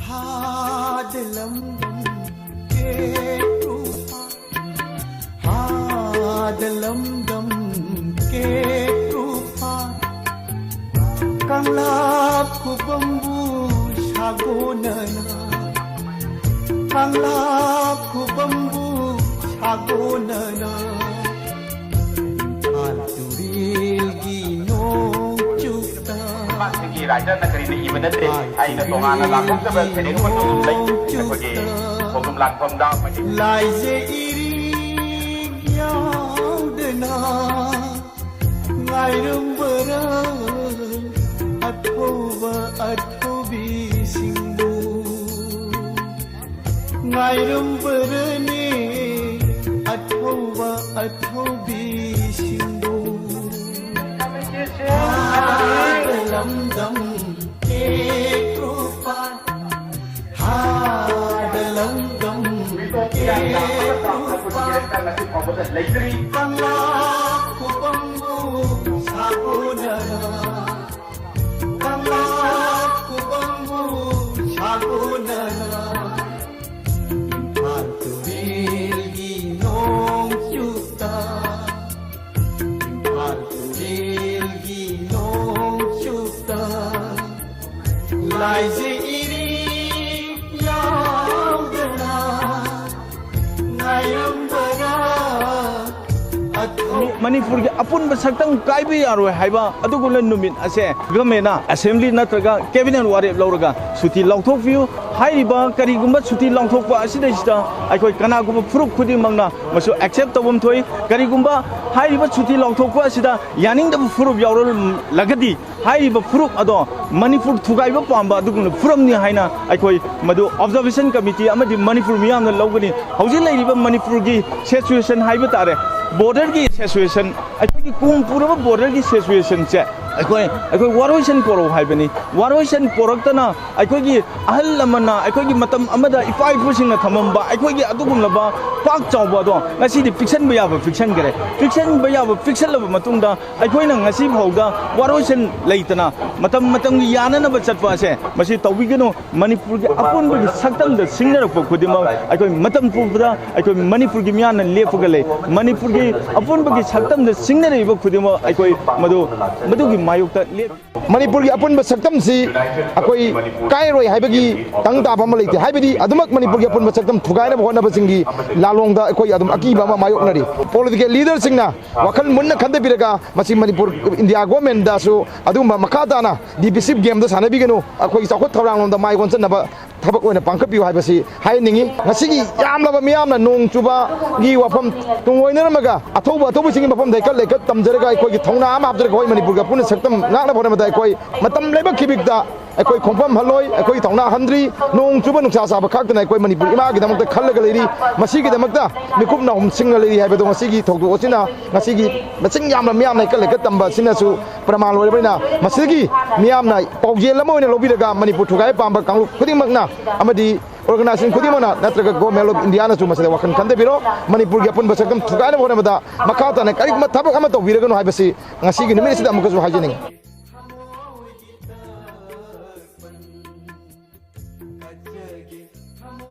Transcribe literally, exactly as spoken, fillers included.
ꯍꯥꯗ ꯂꯝꯗꯝ ꯀꯦ ꯀ꯭ꯔꯨꯄꯥ, ꯍꯥꯗ ꯂꯝꯗꯝ ꯀꯦ ꯀ꯭ꯔꯨꯄꯥ, ꯀꯪꯂꯥ ꯈꯨꯕꯝꯕꯨ ꯁꯥꯒꯣꯟꯅꯅ, ꯀꯪꯂꯥ ꯈꯨꯕꯝꯕꯨ ꯁꯥꯒꯣꯟꯅꯅ, ꯏꯝꯐꯥꯜ ꯇꯨꯔꯦꯜꯒꯤ ꯅꯣꯡꯆꯨꯞꯇ, ꯁꯤꯒꯤ ꯔꯥꯏꯇꯔꯅ ꯀꯔꯤꯅ ꯏꯕ ꯅꯠꯇꯦ꯫ ꯑꯩꯅ ꯇꯣꯉꯥꯟꯅ ꯂꯥꯛꯊꯣꯛꯆꯕ ꯁꯩꯔꯦꯡ ꯑꯃꯁꯨ ꯑꯗꯨꯝ ꯂꯩ꯫ ꯑꯩꯈꯣꯏꯒꯤ ꯈꯣꯡꯗ꯭ꯔꯨꯝ ꯂꯥꯟꯐꯝꯗ ꯑꯃꯗꯤ ꯂꯥꯏꯖ ꯏꯔꯤꯛ ꯌꯥꯎꯗꯅ ꯉꯥꯏꯔꯝꯕꯔ ꯑꯊꯧꯕ ꯑꯊꯧꯕꯤꯁꯤꯡꯕꯨ? ꯉꯥꯏꯔꯝꯕꯔꯅꯦ ꯑꯊꯧꯕ ꯑꯊꯧꯕꯤꯁꯤꯡꯕꯨ꯫ ꯍꯥꯗ ꯂꯝꯗꯝ ꯀꯦ ꯀ꯭ꯔꯨꯄꯥ, ꯍꯥꯗ ꯂꯝꯗꯝ ꯀꯦ ꯀ꯭ꯔꯨꯄꯥ, ꯀꯪꯂꯥ ꯈꯨꯕꯝꯕꯨ ꯁꯥꯒꯣꯟꯅꯅ, ꯀꯪꯂꯥ ꯈꯨꯕꯝꯕꯨ ꯁꯥꯒꯣꯟꯅꯅ, ꯏꯝꯐꯥꯜ ꯇꯨꯔꯦꯜꯒꯤ ꯅꯣꯡꯆꯨꯞꯇ, ꯏꯝꯐꯥꯜ ꯇꯨꯔꯦꯜꯒꯤ ꯅꯣꯡꯆꯨꯞꯇ, ꯂꯥꯏꯖ ꯏꯔꯤꯛ ꯌꯥꯎꯗꯅ ꯉꯥꯏꯔꯝꯕꯔ ꯑꯊꯧ- ꯃꯅꯤꯄꯨꯔꯒꯤ ꯑꯄꯨꯟꯕ ꯁꯛꯇꯝ ꯀꯥꯏꯕ ꯌꯥꯔꯣꯏ ꯍꯥꯏꯕ ꯑꯗꯨꯒꯨꯝꯕ ꯅꯨꯃꯤꯠ ꯑꯁꯦ ꯒꯃꯦꯟꯅ ꯑꯁꯦꯝꯕ꯭ꯂꯤ ꯅꯠꯇ꯭ꯔꯒ ꯀꯦꯕꯤꯅꯦꯠ ꯋꯥꯔꯦꯞ ꯂꯧꯔꯒ ꯁꯨꯇꯤ ꯂꯥꯎꯊꯣꯛꯄꯤꯌꯨ꯫ ꯍꯥꯏꯔꯤꯕ ꯀꯔꯤꯒꯨꯝꯕ ꯁꯨꯇꯤ ꯂꯥꯎꯊꯣꯛꯄ ꯑꯁꯤꯗꯩꯁꯤꯗ ꯑꯩꯈꯣꯏ ꯀꯅꯥꯒꯨꯝꯕ ꯐꯨꯔꯨꯞ ꯈꯨꯗꯤꯡꯃꯛꯅ ꯃꯁꯨ ꯑꯦꯛꯁꯦꯞ ꯇꯧꯐꯝ ꯊꯣꯛꯏ꯫ ꯀꯔꯤꯒꯨꯝꯕ ꯍꯥꯏꯔꯤꯕ ꯁꯨꯇꯤ ꯂꯥꯎꯊꯣꯛꯄ ꯑꯁꯤꯗ ꯌꯥꯅꯤꯡꯗꯕ ꯐꯨꯔꯨꯞ ꯌꯥꯎꯔꯂꯒꯗꯤ ꯍꯥꯏꯔꯤꯕ ꯐꯨꯔꯨꯞ ꯑꯗꯣ ꯃꯅꯤꯄꯨꯔ ꯊꯨꯒꯥꯏꯕ ꯄꯥꯝꯕ ꯑꯗꯨꯒꯨꯝꯂꯕ ꯐꯨꯔꯨꯞꯅꯤ ꯍꯥꯏꯅ ꯑꯩꯈꯣꯏ ꯃꯗꯨ ꯑꯣꯕꯖꯥꯔꯕꯦꯁꯟ ꯀꯃꯤꯇꯤ ꯑꯃꯗꯤ ꯃꯅꯤꯄꯨꯔ ꯃꯤꯌꯥꯝꯅ ꯂꯧꯒꯅꯤ꯫ ꯍꯧꯖꯤꯛ ꯂꯩꯔꯤꯕ ꯃꯅꯤꯄꯨꯔꯒꯤ ꯁꯤꯆꯨꯋꯦꯁꯟ ꯍꯥꯏꯕ ꯇꯥꯔꯦ, ꯕꯣꯔꯗꯔꯒꯤ ꯁꯤꯆꯨꯋꯦꯁꯟ, ꯑꯩꯈꯣꯏꯒꯤ ꯀꯣꯝ ꯄꯨꯔꯕ ꯕꯣꯔꯗꯔꯒꯤ ꯁꯤꯆꯨꯋꯦꯁꯟꯁꯦ ꯑꯩꯈꯣꯏ ꯑꯩꯈꯣꯏ ꯋꯥꯔꯣꯏꯁꯤꯟ ꯄꯣꯔꯛꯑꯣ ꯍꯥꯏꯕꯅꯤ꯫ ꯋꯥꯔꯣꯏꯁꯤꯟ ꯄꯣꯔꯛꯇꯅ ꯑꯩꯈꯣꯏꯒꯤ ꯑꯍꯜ ꯂꯃꯟꯅ, ꯑꯩꯈꯣꯏꯒꯤ ꯃꯇꯝ ꯑꯃꯗ ꯏꯄꯥ ꯏꯄꯨꯁꯤꯡꯅ ꯊꯝꯃꯝꯕ ꯑꯩꯈꯣꯏꯒꯤ ꯑꯗꯨꯒꯨꯝꯂꯕ ꯄꯥꯛ ꯆꯥꯎꯕ ꯑꯗꯣ ꯉꯁꯤꯗꯤ ꯄꯤꯛꯁꯟꯕ ꯌꯥꯕ ꯄꯤꯛꯁꯟꯈ꯭ꯔꯦ꯫ ꯄꯤꯛꯁꯟꯕ ꯌꯥꯕ ꯄꯤꯛꯁꯜꯂꯕ ꯃꯇꯨꯡꯗ ꯑꯩꯈꯣꯏꯅ ꯉꯁꯤ ꯐꯥꯎꯗ ꯋꯥꯔꯣꯏꯁꯤꯟ ꯂꯩꯇꯅ ꯃꯇꯝ ꯃꯇꯝꯒꯤ ꯌꯥꯅꯅꯕ ꯆꯠꯄ ꯑꯁꯦ ꯃꯁꯤ ꯇꯧꯕꯤꯒꯅꯨ꯫ ꯃꯅꯤꯄꯨꯔꯒꯤ ꯑꯄꯨꯟꯕꯒꯤ ꯁꯛꯇꯝꯗ ꯁꯤꯡꯅꯔꯛꯄ ꯈꯨꯗꯤꯡꯃꯛ ꯑꯩꯈꯣꯏ ꯃꯇꯝ ꯄꯨꯝꯕꯗ ꯑꯩꯈꯣꯏ ꯃꯅꯤꯄꯨꯔꯒꯤ ꯃꯤꯌꯥꯝꯅ ꯂꯦꯞꯄꯒ ꯂꯩ꯫ ꯃꯅꯤꯄꯨꯔꯒꯤ ꯑꯄꯨꯟꯕꯒꯤ ꯁꯛꯇꯝꯗ ꯁꯤꯡꯅꯔꯛꯏꯕ ꯈꯨꯗꯤꯡꯃꯛ ꯑꯩꯈꯣꯏ ꯃꯗꯨ, ꯃꯗꯨꯒꯤ ꯃꯥꯌꯣꯛꯇ ꯂꯦꯞ꯫ ꯃꯅꯤꯄꯨꯔꯒꯤ ꯑꯄꯨꯟꯕ ꯁꯛꯇꯝꯁꯤ ꯑꯩꯈꯣꯏ ꯀꯥꯏꯔꯣꯏ ꯍꯥꯏꯕꯒꯤ ꯇꯪ ꯇꯥꯕ ꯑꯃ ꯂꯩꯇꯦ꯫ ꯍꯥꯏꯕꯗꯤ ꯑꯗꯨꯃꯛ ꯃꯅꯤꯄꯨꯔꯒꯤ ꯑꯄꯨꯟꯕ ꯁꯛꯇꯝ ꯊꯨꯒꯥꯏꯅꯕ ꯍꯣꯠꯅꯕꯁꯤꯡꯒꯤ ꯂꯥꯂꯣꯡꯗ ꯑꯩꯈꯣꯏ ꯑꯗꯨꯝ ꯑꯀꯤꯕ ꯑꯃ ꯃꯥꯌꯣꯛꯅꯔꯤ꯫ ꯄꯣꯂꯤꯇꯤꯀꯦꯜ ꯂꯤꯗꯔꯁꯤꯡꯅ ꯋꯥꯈꯜ ꯃꯨꯟꯅ ꯈꯟꯊꯕꯤꯔꯒ ꯃꯁꯤ ꯃꯅꯤꯄꯨꯔ, ꯏꯟꯗꯤꯌꯥ ꯒꯣꯔꯃꯦꯟꯗꯁꯨ ꯑꯗꯨꯒꯨꯝꯕ ꯃꯈꯥ ꯇꯥꯅ ꯗꯤꯚꯤꯁꯤꯞ ꯒꯦꯝꯗ ꯁꯥꯟꯅꯕꯤꯒꯅꯨ꯫ ꯑꯩꯈꯣꯏꯒꯤ ꯆꯥꯎꯈꯠ ꯊꯧꯔꯥꯡꯂꯣꯝꯗ ꯃꯥꯏ ꯑꯣꯟꯁꯤꯟꯅꯕ ꯊꯕꯛ ꯑꯣꯏꯅ ꯄꯥꯡꯈꯠꯄꯤꯌꯨ ꯍꯥꯏꯕꯁꯤ ꯍꯥꯏꯍꯟꯅꯤꯡꯏ꯫ ꯉꯁꯤꯒꯤ ꯌꯥꯝꯂꯕ ꯃꯤꯌꯥꯝꯅ ꯅꯣꯡ ꯆꯨꯕꯒꯤ ꯋꯥꯐꯝ ꯇꯨꯡꯑꯣꯏꯅꯔꯝꯃꯒ ꯑꯊꯧꯕ ꯑꯊꯧꯕꯁꯤꯡꯒꯤ ꯃꯐꯝꯗ ꯍꯦꯛꯇ ꯂꯩꯈꯠ ꯇꯝꯖꯔꯒ ꯑꯩꯈꯣꯏꯒꯤ ꯊꯧꯅꯥ ꯑꯃ ꯍꯥꯞꯆꯔꯒ ꯑꯩꯈꯣꯏ ꯃꯅꯤꯄꯨꯔꯒꯤ ꯑꯄꯨꯟꯕ ꯁꯛꯇꯝ ꯉꯥꯛꯅꯕ ꯍꯣꯠꯅꯕꯗ ꯑꯩꯈꯣꯏ ꯃꯇꯝ ꯂꯩꯕ ꯈꯤꯕꯤꯛꯇ ꯑꯩꯈꯣꯏ ꯈꯣꯡꯐꯝ ꯍꯜꯂꯣꯏ, ꯑꯩꯈꯣꯏ ꯊꯧꯅꯥ ꯍꯟꯗ꯭ꯔꯤ꯫ ꯅꯣꯡ ꯆꯨꯕ ꯅꯨꯡꯁꯥ ꯁꯥꯕ ꯈꯥꯛꯇꯅ ꯑꯩꯈꯣꯏ ꯃꯅꯤꯄꯨꯔ ꯏꯃꯥꯒꯤꯗꯃꯛꯇ ꯈꯜꯂꯒ ꯂꯩꯔꯤ꯫ ꯃꯁꯤꯒꯤꯗꯃꯛꯇ ꯃꯤꯀꯨꯞ ꯅꯥꯍꯨꯝ ꯁꯤꯡꯅ ꯂꯩꯔꯤ ꯍꯥꯏꯕꯗꯣ ꯉꯁꯤꯒꯤ ꯊꯧꯗꯣꯛ ꯑꯁꯤꯅ, ꯉꯁꯤꯒꯤ ꯃꯁꯤꯡ ꯌꯥꯝꯅ ꯃꯤꯌꯥꯝꯅ ꯍꯦꯛꯇ ꯂꯩꯈꯠ ꯇꯝꯕ ꯑꯁꯤꯅꯁꯨ ꯄ꯭ꯔꯃꯥꯟ ꯑꯣꯏꯔꯕꯅꯤꯅ, ꯃꯁꯤꯗꯒꯤ ꯃꯤꯌꯥꯝꯅ ꯄꯥꯎꯖꯦꯜ ꯑꯃ ꯑꯣꯏꯅ ꯂꯧꯕꯤꯔꯒ ꯃꯅꯤꯄꯨꯔ ꯊꯨꯒꯥꯏꯕ ꯄꯥꯝꯕ ꯀꯥꯡꯂꯨꯞ ꯈꯨꯗꯤꯡꯃꯛꯅ ꯑꯃꯗꯤ organization ꯈꯨꯗꯤꯡꯃꯛꯅ ꯅꯠꯇ꯭ꯔꯒ Government of Indiaꯅꯁꯨ ꯃꯁꯤꯗ ꯋꯥꯈꯜ ꯈꯟꯊꯕꯤꯔꯣ꯫ ꯃꯅꯤꯄꯨꯔꯒꯤ ꯑꯄꯨꯟꯕ ꯁꯛꯇꯝ ꯊꯨꯒꯥꯏꯅꯕ ꯍꯣꯠꯅꯕꯗ ꯃꯈꯥ ꯇꯥꯅ ꯀꯔꯤꯒꯨꯝꯕ ꯊꯕꯛ ꯑꯃ ꯇꯧꯕꯤꯔꯒꯅꯨ ꯍꯥꯏꯕꯁꯤ ꯉꯁꯤꯒꯤ ꯅꯨꯃꯤꯠ ꯑꯁꯤꯗ ꯑꯃꯨꯛꯀꯁꯨ ꯍꯥꯏꯖꯅꯤꯡꯏ꯫